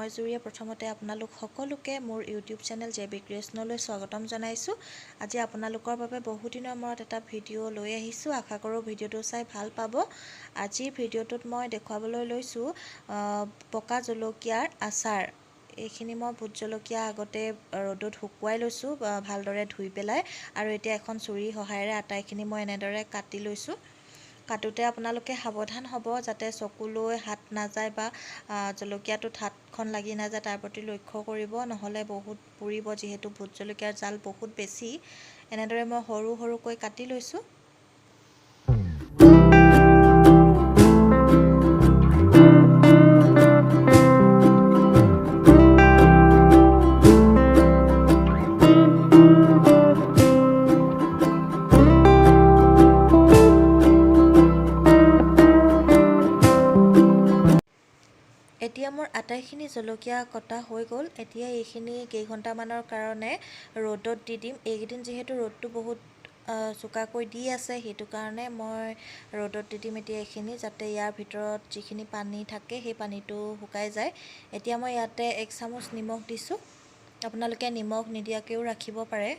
মই জুৰিয়ে প্ৰথমতে আপোনালোক সকলোকে মোৰ ইউটিউব চেনেল জে বি ক্ৰিয়েশ্যনলৈ স্বাগতম জনাইছোঁ। আজি আপোনালোকৰ বাবে বহুদিনৰ মূৰত এটা ভিডিঅ' লৈ আহিছোঁ। আশা কৰোঁ ভিডিঅ'টো চাই ভাল পাব। আজিৰ ভিডিঅ'টোত মই দেখুৱাবলৈ লৈছোঁ পকা জলকীয়াৰ আচাৰ। এইখিনি মই ভোট জলকীয়া আগতে ৰ'দত শুকুৱাই লৈছোঁ ভালদৰে ধুই পেলাই, আৰু এতিয়া এখন চুৰিৰ সহায়েৰে আটাইখিনি মই এনেদৰে কাটি লৈছোঁ। কাটোতে আপোনালোকে সাৱধান হ'ব যাতে চকুলৈ হাত নাযায় বা জলকীয়াটোত হাতখন লাগি নাযায়, তাৰ প্ৰতি লক্ষ্য কৰিব, নহ'লে বহুত পুৰিব, যিহেতু ভোট জলকীয়াৰ জাল বহুত বেছি। এনেদৰে মই সৰু সৰুকৈ কাটি লৈছোঁ। এতিয়া মোৰ আটাইখিনি জলকীয়া কটা হৈ গ'ল। এতিয়া এইখিনি কেইঘণ্টামানৰ কাৰণে ৰ'দত দি দিম। এইকেইদিন যিহেতু ৰ'দটো বহুত চোকাকৈ দি আছে, সেইটো কাৰণে মই ৰ'দত দি দিম এতিয়া এইখিনি, যাতে ইয়াৰ ভিতৰত যিখিনি পানী থাকে সেই পানীটো শুকাই যায়। এতিয়া মই ইয়াতে 1 চামুচ নিমখ দিছোঁ। আপোনালোকে নিমখ নিদিয়াকৈও ৰাখিব পাৰে।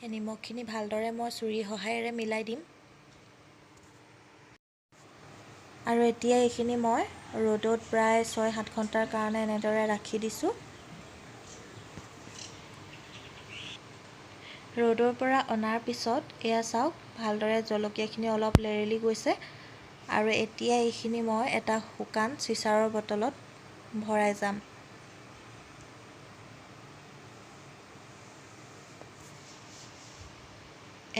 এই নিমখখিনি ভালদৰে মই চুৰিৰ সহায়েৰে মিলাই দিম। আৰু এতিয়া এইখিনি মই ৰ'দত প্ৰায় 6-7 ঘণ্টাৰ কাৰণে এনেদৰে ৰাখি দিছোঁ। ৰ'দৰ পৰা অনাৰ পিছত এয়া চাওক, ভালদৰে জলকীয়াখিনি অলপ লেৰেলি গৈছে। আৰু এতিয়া এইখিনি মই এটা শুকান চিচাৰৰ বটলত ভৰাই যাম।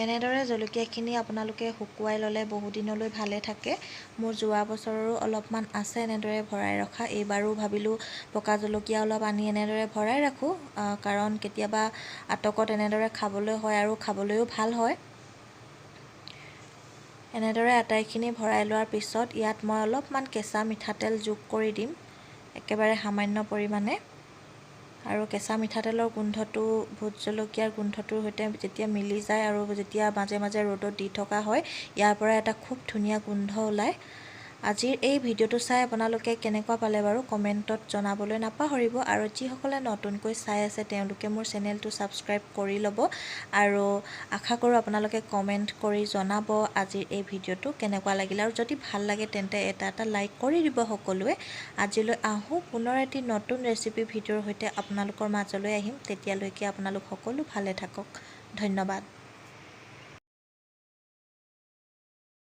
এনেদৰে জলকীয়াখিনি আপোনালোকে শুকুৱাই ল'লে বহুদিনলৈ ভালে থাকে। মোৰ যোৱা বছৰৰো অলপমান আছে এনেদৰে ভৰাই ৰখা। এইবাৰো ভাবিলোঁ পকা জলকীয়া অলপ আনি এনেদৰে ভৰাই ৰাখোঁ, কাৰণ কেতিয়াবা আটকত এনেদৰে খাবলৈ হয় আৰু খাবলৈও ভাল হয়। এনেদৰে আটাইখিনি ভৰাই লোৱাৰ পিছত ইয়াত মই অলপমান কেঁচা মিঠাতেল যোগ কৰি দিম, একেবাৰে সামান্য পৰিমাণে। আৰু কেঁচা মিঠাতেলৰ গোন্ধটো ভোট জলকীয়াৰ গোন্ধটোৰ সৈতে যেতিয়া মিলি যায় আৰু যেতিয়া মাজে মাজে ৰ'দত দি থকা হয়, ইয়াৰ পৰা এটা খুব ধুনীয়া গোন্ধ ওলায়। আজিৰ এই ভিডিঅ'টো চাই আপোনালোকে কেনেকুৱা পালে বাৰু কমেণ্টত জনাবলৈ নাপাহৰিব। আৰু যিসকলে নতুনকৈ চাই আছে তেওঁলোকে মোৰ চেনেলটো ছাবস্ক্ৰাইব কৰি ল'ব। আৰু আশা কৰোঁ আপোনালোকে কমেণ্ট কৰি জনাব আজিৰ এই ভিডিঅ'টো কেনেকুৱা লাগিলে। আৰু যদি ভাল লাগে তেন্তে এটা এটা লাইক কৰি দিব সকলোৱে। আজিলৈ আহোঁ, পুনৰ এটি নতুন ৰেচিপি ভিডিঅ'ৰ সৈতে আপোনালোকৰ মাজলৈ আহিম। তেতিয়ালৈকে আপোনালোক সকলো ভালে থাকক। ধন্যবাদ।